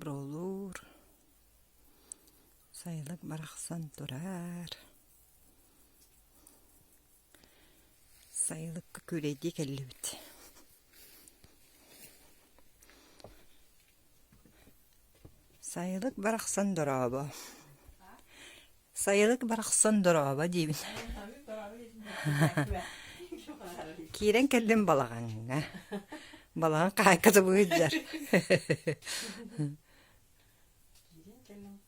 Буруолуур, сайылык барахсан турар. Сайылыкка күүлэйдии кэллибит. Сайылык барахсан дорообо. Сайылык барахсан дорообо диибин. Киирэн кэллим балаҕаҥҥа. Балаҕан хаһаайката быһыйдар. Киирэн кэллим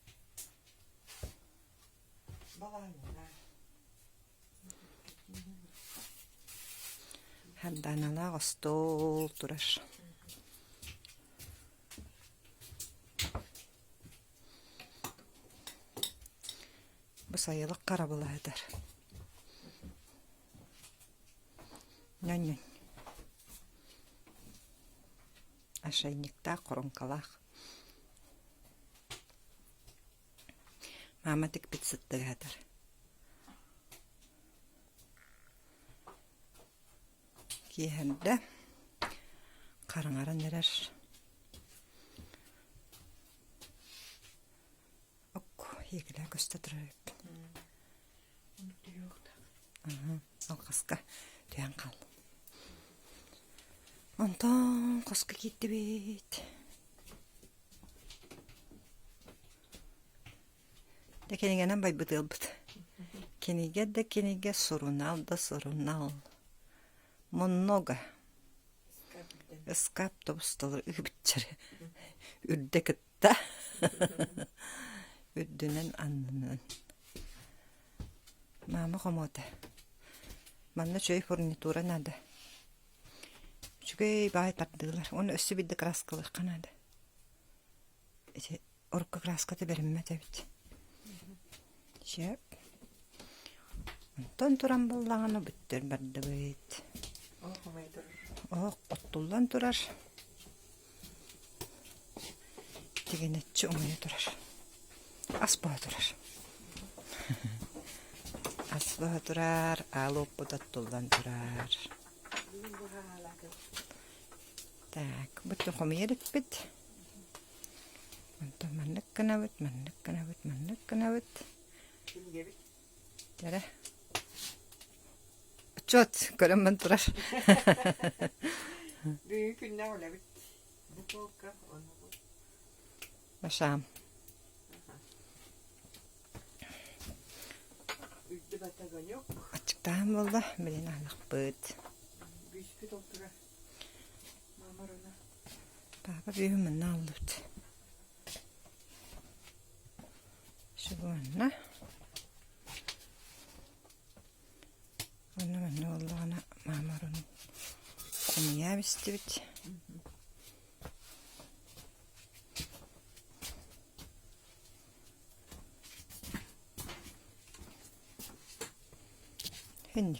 балаҕаҥҥа. Хардааналаах остуол турар. Бу сайылык харабылаһытар. Ньонньон. Ошейниктаах, хоруҥкалаах. Маама тикпит сыттыгаһытар. Киэһэрдэ хараҥаран эрэр. Ок, иэкилээ көстө турар эбиппин. Алҕаска түһэн хааллым. Онтон хоско киирдибит. Дэ кинигэнэн байбыт ыалбыт. Кинигэ да кинигэ, сурунаал да сурунаал. Много. Ыскаап тобусталар ыһыбыччары үрдэ кытта үрдүнэн аннынан. Маама хомуота. Манна үчүгэй фурнитура наада. Үчүгэй баай тардыылар. Уонна өссө биирдэ краскалыахха наада. Ити урукку краската бэриммэт эбит. Сөп. Онтон туран буллаҕына бүттэр бардыбыт. Оһох оттуллан турар. Тигинэччи умайа турар. Ас буола турар. Ас буола турар, аал уоппут оттуллан турар. Так, бу хомуйа иликпит. Онтон маннык гынабыт, маннык гынабыт, маннык гынабыт. Эрэ. Отчуот көрөммүн турар. Бүгүн күннэх үлэбит. Бу полка, ону бу. Башам. Үрдү батагонюк. Аччыктаан буолла, билин аһылахпыт. Бүүспүт ол турар. Мама руна. Папа бүүһүн манна аҕаллыбыт. Субуонна. Онно манна буоллаҕына маама оронун хомуйа бистибит.